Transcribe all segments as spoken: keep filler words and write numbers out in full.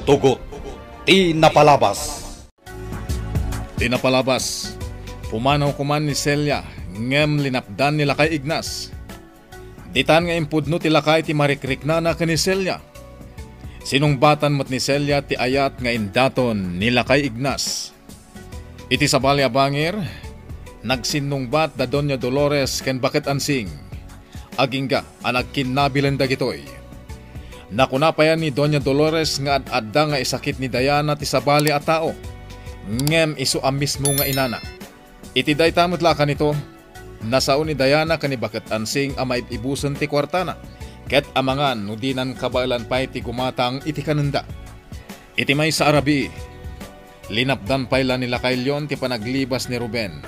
Tugot ti napalabas. Ti napalabas, pumanaw koman ni Celia, ngem linapdan ni Lakay Ignas. Ditan nga impudno ti lakay ti marikriknana ken ni Celia. Sinungbatan met ni Celia ti ayat nga indaton ni Lakay Ignas. Iti sabali a bangir, nagsinnungbat da Doña Dolores ken Baket Ansing. Agingga a nagkinnabilen dagitoy. Nakuna payan ni Doña Dolores nga ad-adda nga isakit ni Diana ti sabali a tao, ngem isu a mismo nga inana. Iti dayta met la a kanito, nasao ni Diana ken ni Baket Ansing a maib-ibusen ti kuartana, ket amangan no dinan kabaelan pay ti gumatang iti kanenda. Iti maysa a rabii, linapdan pay la ni Lakay Leon ti panaglibas ni Ruben,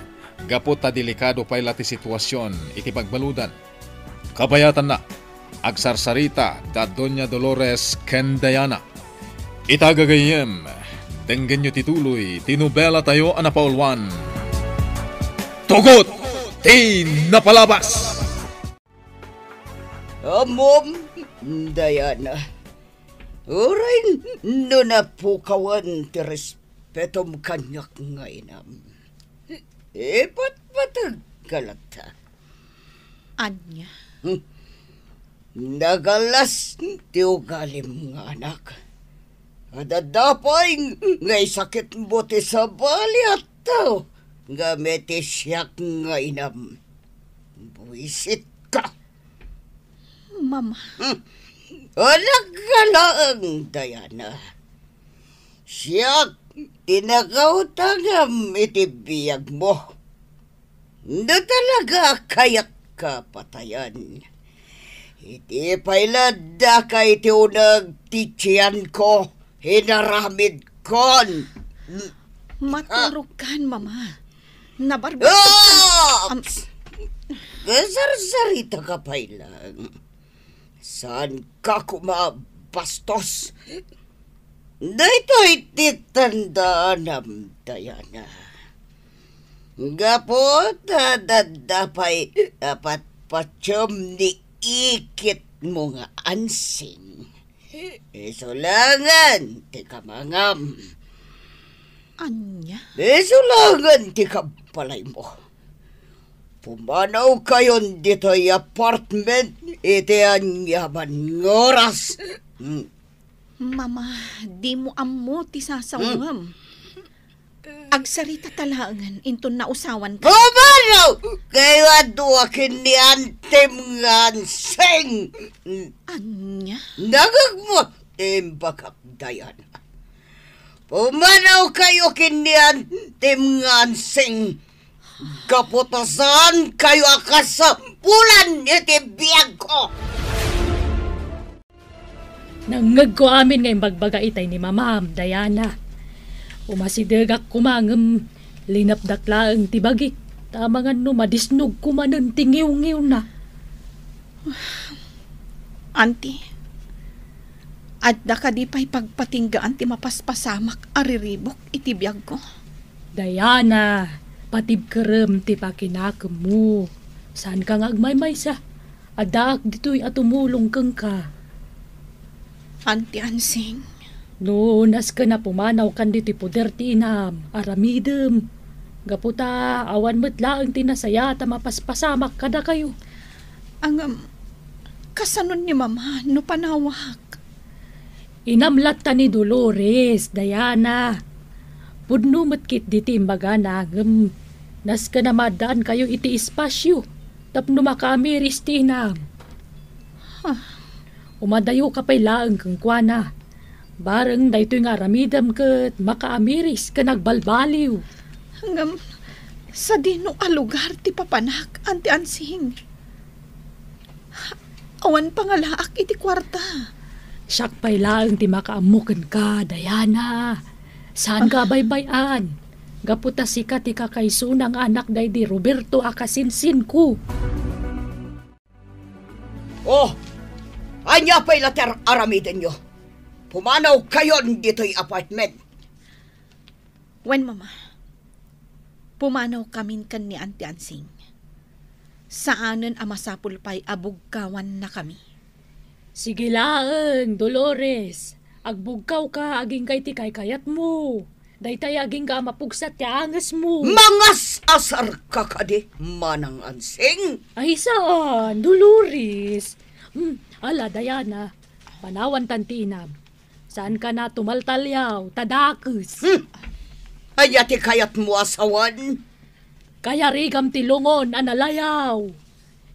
gapu ta delikado pay la ti situasion iti pagbaludan. Kabayatanna, agsarsarita da Doña Dolores ken Diana. Ita gagayyem, denggenyo ti tuloy ti nobela tayo a napauluan, Tugot ti Napalabas! Ammom, Diana, uray no napukawan ti respetom kaniak nga inam, ipatpateg ka latta. Ania? Hmm. Nagalas ti ugalim nga anak. Adda pay nga isakitmo ti sabali a tao nga mete siak nga inam. Buisit ka. Mama. Hmm. Anak ka laeng, Diana. Siak ti nakautangam iti biagmo. No talaga a kayak ka patayan, iti pay la daka iti uneg ti tianko, inaramidkon. Maturog kan, Mama. Nabarbasol ka. Ah! Am- Kasarsarita ka pay lang. Saan ka kuma bastos? Daytoy ti tandaanam, Diana. Gapu ta adda pay a patpatiem ni ikitmo nga Ansing. Isu laengen ti kamangam. Ania? Isu laengen ti kabalaymo. Pumanaw kayon ditoy apartment iti aniaman nga oras. Hmm. Mama, dimo ammo ti sasawem. Hmm. Agsarita ta laengen inton nausawan ka. Pumanaw kayo a dua ken ni Antim nga Ansing. Ania? Nagagmo ti imbagak, Diana. Pumanaw kayo ken ni Antim nga Ansing. Gapu ta saan kayo a kasapulan iti biagko. Nangngegko amin nga imbagbaga itay ni Mamam, Diana. Umasidegak koma ngem linapdak laeng ti bagik, ta amangan no madisnogko manen ti ngiwngiwna. Auntie, adda kadi pay pagpatinggaan ti mapaspasamak a riribuk iti biagko? Diana, patibkerem ti pakinakemmo. Saanka nga agmaymaysa. Addaak ditoy a tumulong kenka. Auntie Ansing. No nasken a pumanawkan ditoy poder ti inam, aramidem. Gapu ta awan met laeng ti nasayaat a mapaspasamak kadakayo. Ngem, kasanon ni Mama no panawak? Inam latta ni Dolores, Diana. Pudno met ketdi ti imbagana, ngem nasken a maaddaankayo iti espasio tapno makaamiris ti inam. Ah. Umadayoka pay laeng kenkuana. Bareng daytoy nga aramidem ket makaamiris ken agbalbaliw. Ngem, sadino a lugar ti papanak, Auntie Ansing? Awan pangalaak iti kuarta. Siak pay laeng ti makaammo kenka, Diana. Saanka a baybay-an. Gapu ta sika ti kakaisuna nga anak daydi Roberto a kasinsinko. Oh, ania pay la ti ar-, aramidenyo? Pumanaw kayon ditoy apartment. Wen, Mama. Pumanaw kamin ken ni Auntie Ansing. Saanen a masapul pay a bugkawannakami. Sige laeng, Dolores. Agbugkawka agingga iti kaykayatmo. Daytay agingga a mapugsat ti angesmo. Mangas-asarka kadi, Manang Ansing? Ay, saan, Dolores. Hmm, ala, Diana, panawantan ti inam. Saanka a tumaltaliaw, ta dakes. Hmm. Aya ti kayatmo a sawen? Kayarigam ti lungon a nalayaw.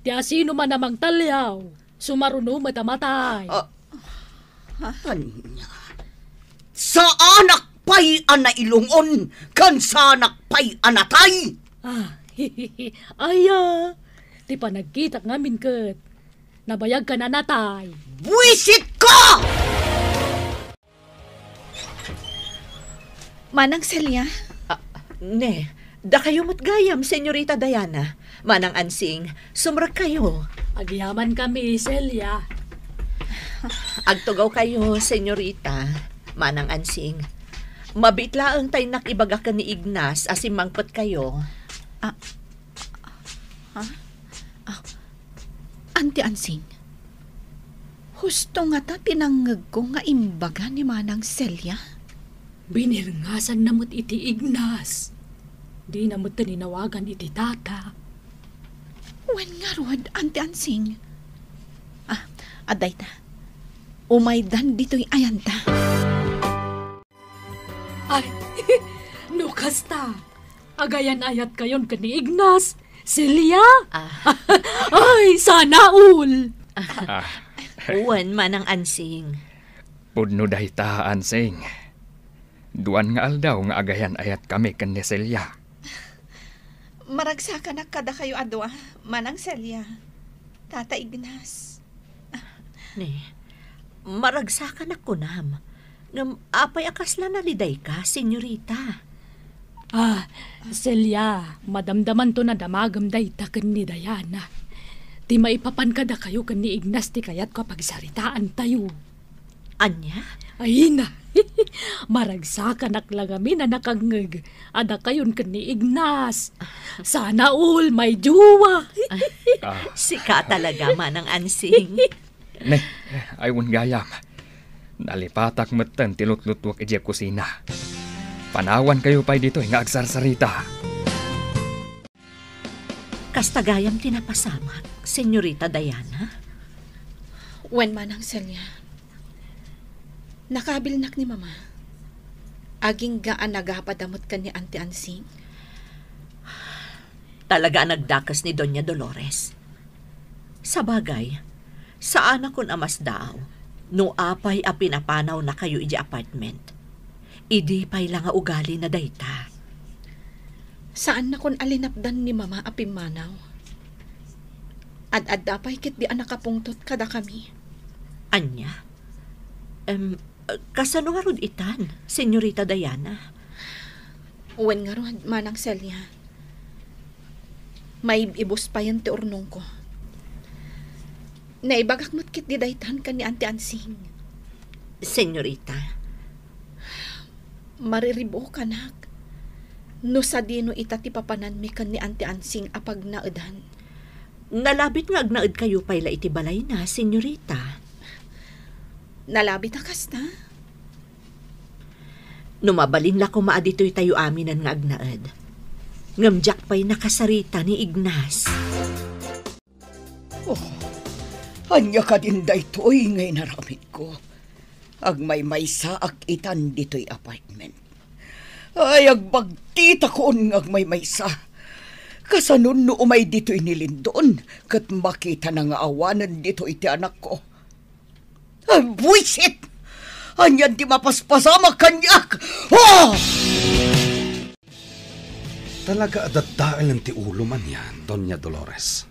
Ti asino man a mangtaliaw, sumaruno met a matay. Ah, ania? Saanak pay a nailungon, ken saanak pay a natay? Ah, aya, ti panagkitak ngamin ket nabayagkan a natay. Buisit ka! Manang Celia? Ah, ne, dakayo met gayam, Senyorita Diana. Manang Ansing, sumrekkayo. Agyamankami, Celia. Agtugawkayo, Senyorita. Manang Ansing, mabiit laeng ta innak ibaga ken ni Ignas a simmangpetkayo. Ah, ha? Ah, Auntie Ansing, husto ngata ti nangngegko nga imbaga ni Manang Celia? Binirngasanna met iti Ignas. Dina met tinawagan iti tata. Wen ngarud, Auntie Ansing. Ah, adda ita. Umaydan ditoy ayanta. Ay, no kasta, agayan-ayatkayon ken ni Ignas, Celia? Ah. Ay, sana all! Ah. Wen, Manang Ansing. Pudno dayta, Ansing. Duan nga aldaw nga agayan-ayatkami ken ni Celia. Maragsakanak kadakayo a dua, Manang Celia, Tata Ignas. Ne, maragsakanak kunam. Ngem apay a kasla nalidayka, senyorita? Ah, Celia, madamdamanto a damagem dayta ken ni Diana. Ti maipapan kadakayo ken ni Ignas ti kayatko a pagsaritaantayo. Ania? Ay na, maragsakanak la ngamin a nakangngeg a dakayon ken ni Ignas. Sana all may jowa. Ah. Sika talaga, Manang Ansing. Ne, ay wen gayam. Nalipatak metten ti lutlutuek idiay kusina. Panawankayo pay ditoy nga agsarsarita. Kasta gayam ti napasamak, Senyorita Diana? Wen, Manang Celia. Nakabilnak ni Mama. Agingga a nagapada met ken ni Auntie Ansing. Talaga a nagdakes ni Doña Dolores. Sabagay, saanakon a masdaaw no apay a pinapanawnakayo idiay apartment. Idi pay la nga ugalina dayta. Saannakon a linapdan ni Mama a pimmanaw. Ad-adda pay ketdi a nakapungtot kadakami. Ania? Em, kasano ngarud itan, Senyorita Diana? Wen ngarud, Manang Celia. Maib-ibus payen ti urnongko. Naibagak met ketdi daytan ken ni Auntie Ansing. Senyorita. Maririb-okanak. No sadino ita ti papananmi ken ni Auntie Ansing a pagnaedan. Nalabit nga agnaedkayo pay la iti balayna, senyorita. Nalabit a kasta? No mabalin la koma a ditoytayo aminen nga agnaed. Ngem diak pay nakasarita ni Ignas. Oh, ania kadin daytoy nga inaramidko? Agmaymaysaak itan ditoy apartment. Ay, agbagtitakon nga agmaymaysa. Kasanon no umay ditoy ni Lindon, ket makitana nga awanen ditoy ti anakko. Ay, buisit! Anian ti mapaspasamak kaniak? Oh! Talaga a daddaelen ti ulom anian, Doña Dolores.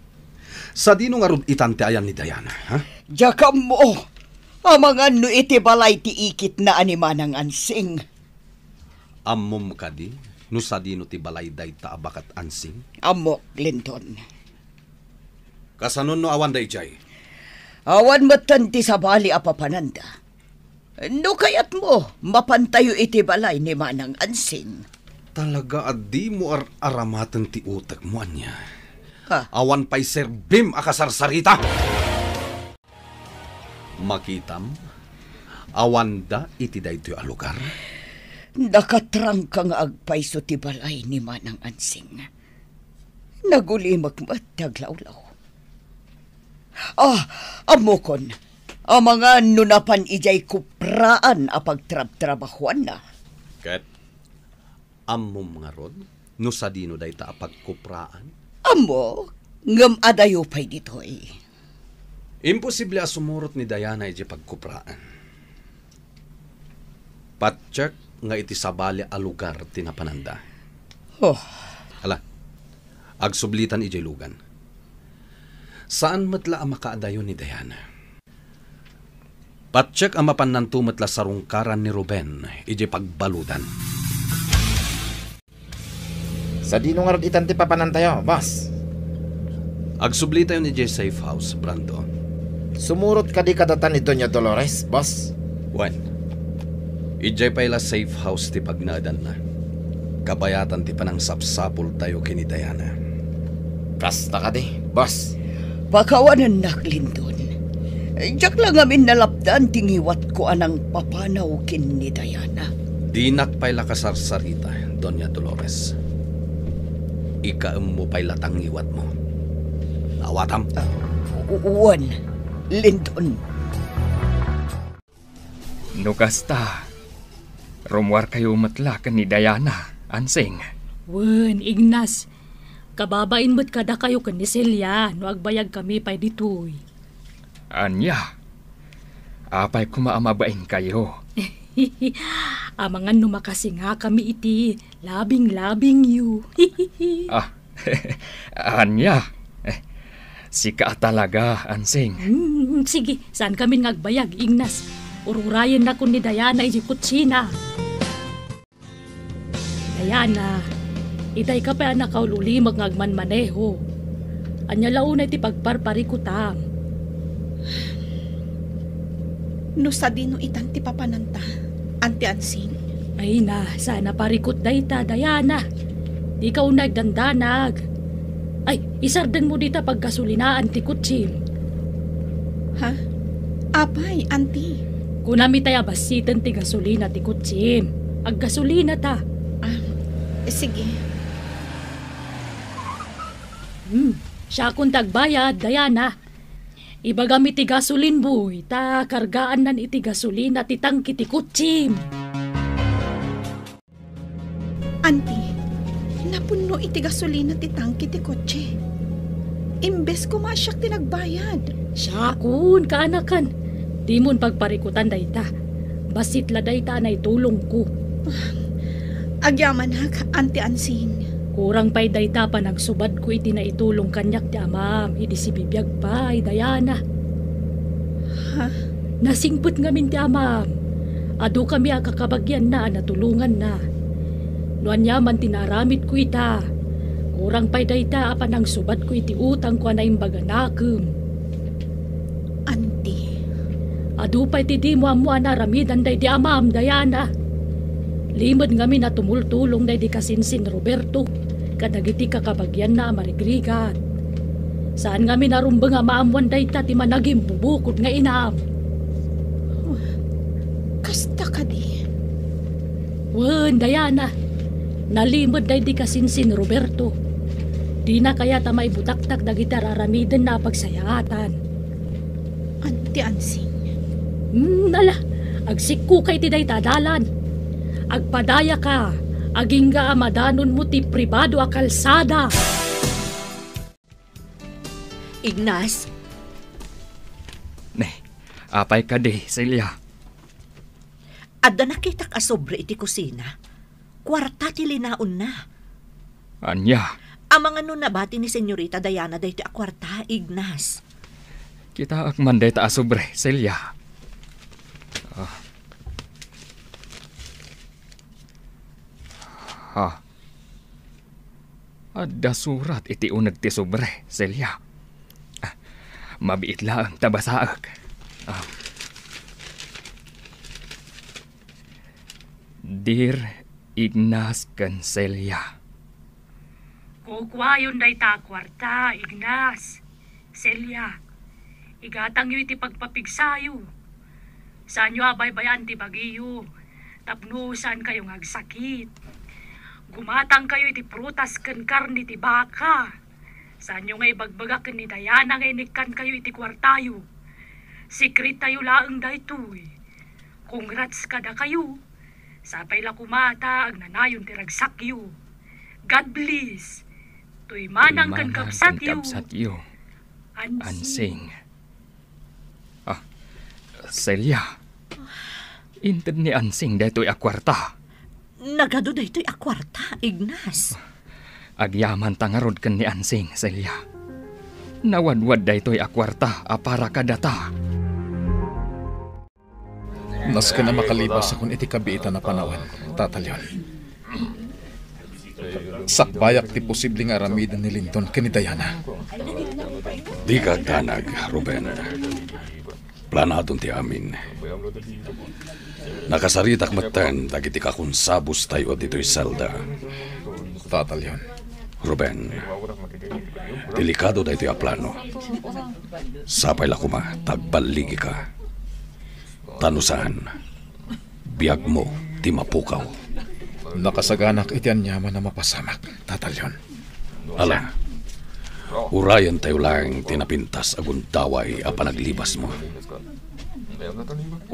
Sadino ngarud itan ti ayan ni Diana, ha? Diak ammo. Amangan no iti balay ti ikitna a ni Manang Ansing. Ammom kadi no sadino ti balay dayta a baket Ansing? Ammok, Lindon. Kasanon no awan daydiay? Awan metten ti sabali a papananda. No kayatmo, mapantayo iti balay ni Manang Ansing. Talaga a dimo ar-aramaten ti utekmo, ania? Ha? Awan pay serbim a kasarsarita! Makitam, Awanda iti daytoy a lugar? Nakatrangka nga agpayso ti balay ni Manang Ansing. Nagulimek met ti aglawlaw. Ah, ammokon, amangan no napan idiay kupraan a pagtrabtrabahuanna. Ket ammom ngarud no sadino dayta a pagkupraan? Ammo, ngem adayo pay ditoy. Imposible a sumurot ni Diana idiay pagkupraan. Patiek nga iti sabali a lugar ti napananda. Oh. Ala, agsublitan idiay lugan. Saan met la a makaadayo ni Diana. Patiek a mapannanto met la sarungkaran ni Ruben idiay pagbaludan. Sadino ngarud itan ti papanantayo, boss? Agsublitayon idiay safe house, Brando. Sumurot kadi kadata ni Doña Dolores, boss? Wen, idiay pay la safe house ti pagnaedanna. Kabayatan ti panangsapsapultayo ken ni Diana. Kasta kadi, boss? Pakawanennak, Lindon. Diak la ngamin nalapdan ti ngiwatko a nangpapanaw ken ni Diana. Dinak pay la kasarsarita, Doña Dolores. Ikaemmo pay la ta ngiwatmo. Awatam. Ah, u-, wen, Lindon. No kasta, rummuarkayo met la ken ni Diana, Ansing. Wen, Ignas, kababain met kadakayo ken ni Celia no agbayagkami pay ditoy. Ania? Apay koma a mabainkayo? Amangan no makasingakami iti labing-labingyo. Ah, ania? Eh, sika a talaga, Ansing. Hmm, sige, saankamin nga agbayag, Ignas. Ururayennakon ni Diana idiay kutsina. Diana, itay ka pay a nakaul-ulimek nga agmanmaneho. Ania la unay ti pagparparikutam? No sadino itan ti papananta, Auntie Ansing? Ay na, saan a parikut dayta, Diana. Dika unay agdandanag. Ay, isardengmo dita paggasolinaan ti kotsim. Ha? Apay, Auntie? Kunam itay a bassiten ti gasolina ti kotsim. Aggasolina ta. Ah, sige. Hmm, siakon ti agbayad, Diana. Ibagam iti gasoline boy, ta kargaannan iti gasolina ti tangke ti kotsim. Auntie, napunno iti gasolina ti tangke ti kotse. Imbes koma a siak ti nagbayad. Siakon, kaanakan. Dimon pagparikutan dayta. Bassit la dayta a naitulongko. Agyamanak, Auntie Ansing. Kurang pay dayta a panagsubadko iti naitulong kaniak ti amam idi sibibiag pay, Diana. Ha? Nasingpet ngamin ti amam. Adu kami a kakabagianna a natulonganna. No aniaman ti naaramidko ita, kurang pay dayta a panangsubadko iti utangko a naimbag a nakem. Auntie. Adu pay ti dimo ammo a naaramidan daydi amam, Diana. Limed ngamin a tumultulong daydi kasinsin Roberto kadagiti kakabagianna a marigrigat. Saan ngamin a rumbeng a maammoan dayta ti managimbubukod nga inam. Kasta kadi? Wen, Diana. Nalimed daydi kasinsin Roberto. Dina kayat a maibutaktak dagiti ar-aramidenna a pagsayaatan. Auntie Ansing. Hmm, ala, agsikkoka iti dayta a dalan. Agpadayaka, agingga a madanonmo ti pribado a kalsada. Ignas? Ne, apay kadi, Celia? Adda nakitak a sobre iti kusina. Kuarta ti linaonna. Ania? Amangan no nabati ni Senyorita Diana daytoy a kuarta, Ignas. Kitaek man dayta a sobre, Celia. Ah. Ha? Adda surat iti uneg ti sobre, Celia. Ah, mabiit laeng ta basaek. Ah. Dear Ignas ken Celia. Kukuayon dayta a kuarta, Ignas. Celia, igatangyo iti pagpapigsayo. Saanyo a baybay-an ti bagiyo, tapno saankayo nga agsakit. Gumatangkayo iti prutas ken karne ti baka. Saanyo nga ibagbaga ken ni Diana nga inikkankayo iti kuartayo. Sikretayo laeng daytoy. Congrats kadakayo. Sapay la koma ta agnanayon ti ragsakyo. God bless. Toy manang ken kabsatyo. Ansing. Ah, Celia. Inted ni Ansing daytoy a kuarta. Nagadu daytoy a kuarta, Ignas. Agyamanta ngarud ken ni Ansing, Celia. Nawadwad daytoy a kuarta a para kadata. Nasken a makalibasakon iti kabiitan a panawen, Tata Leon. Sakbayak ti posible nga aramiden ni Lindon ken ni Diana. Dika agdanag, Ruben. Planaton ti amin. Nakasaritak metten dagiti kakonsabustayo ditoy selda. Tata Leon. Ruben, delikado daytoy a plano. Sapay la koma ta agballigika. Ta no saan, biagmo ti mapukaw. Nakasaganak iti aniaman a mapasamak, Tata Leon. Ala, urayentayo laeng ti napintas a gundaway a panaglibasmo.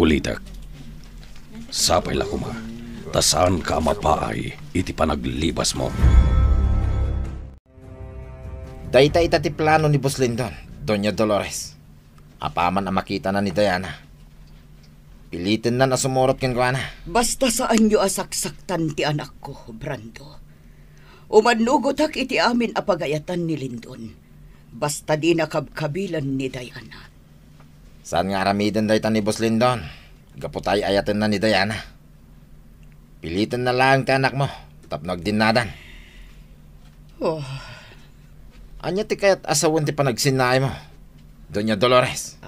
Ulitek, sapay la koma, ta saanka a mapaay iti panaglibasmo. Dayta ita ti plano ni Boss Lindon, Doña Dolores. Apaman a makitana ni Diana, pilitennan a sumurot kenkuana. Basta saanyo a saksaktan ti anakko, Brando. Umannugotak iti amin a pagayatan ni Lindon. Basta dina kabkabilan ni Diana. Saan nga aramiden dayta ni Boss Lindon? Gapu ta ay-ayatenna ni Diana. Pilitenna laeng ti anakmo tapno agdinnadan. Oh. Ania ti kayat a sawen ti panagsinnaaymo, Doña Dolores?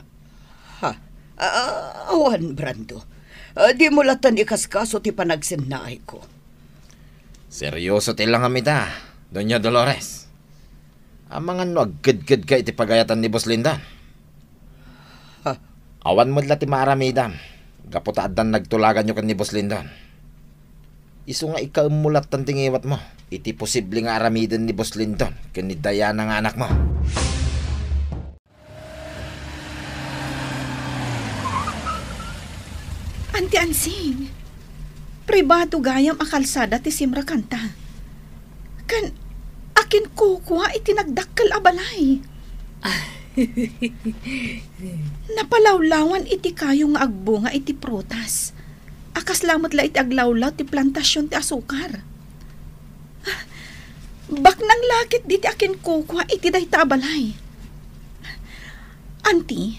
Ha? Ah, awan, Brando. Ah, dimo lattan ikaskaso ti panagsinnaayko. Serioso ti langam ita, Doña Dolores. Amangan no agkedkedka iti pagayatan ni Boss Lindon. Ha? Awan met la ti maaramidam gapu ta addan nagtulaganyo ken ni Boss Lindon. Isu nga ikaemmo lattan ti ngiwatmo iti posible nga aramiden ni Boss Lindon ken ni Diana nga anakmo. Anti Ansing, pribado gayam a kalsada ti simrakanta. Ken akinkukua iti nagdakkel a balay. Napalawlawan iti kayo nga agbunga iti prutas. A kasla met la iti aglawlaw ti plantasion ti asukar. Baknang la ket diti akinkukua iti dayta a balay. Anti,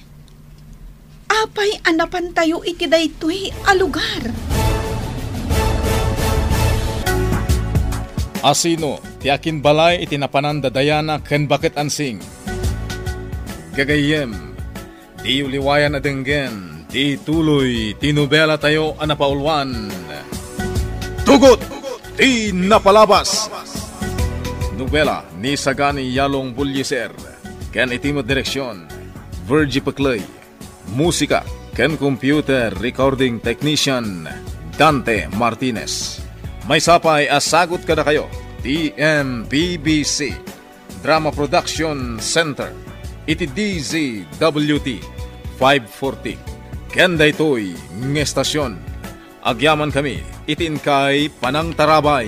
apay a napantayo iti daytoy a lugar? Asino ti akinbalay iti napanan da Diana ken Baket Ansing? Gagayyem, diyo liwayan a denggen ti tuloy ti nobelatayo a napauluan, Tugot ti Napalabas. Nobela ni Sagani Yalong Bullieser ken iti met direksion, Virgie Pecley. Musika ken computer recording technician, Dante Martinez. Maysa pay a sagut kadakayo ti M P B C Drama Production Center iti D Z W T five forty. Ken daytoy nga estasion, agyamankami iti inkay panangtarabay.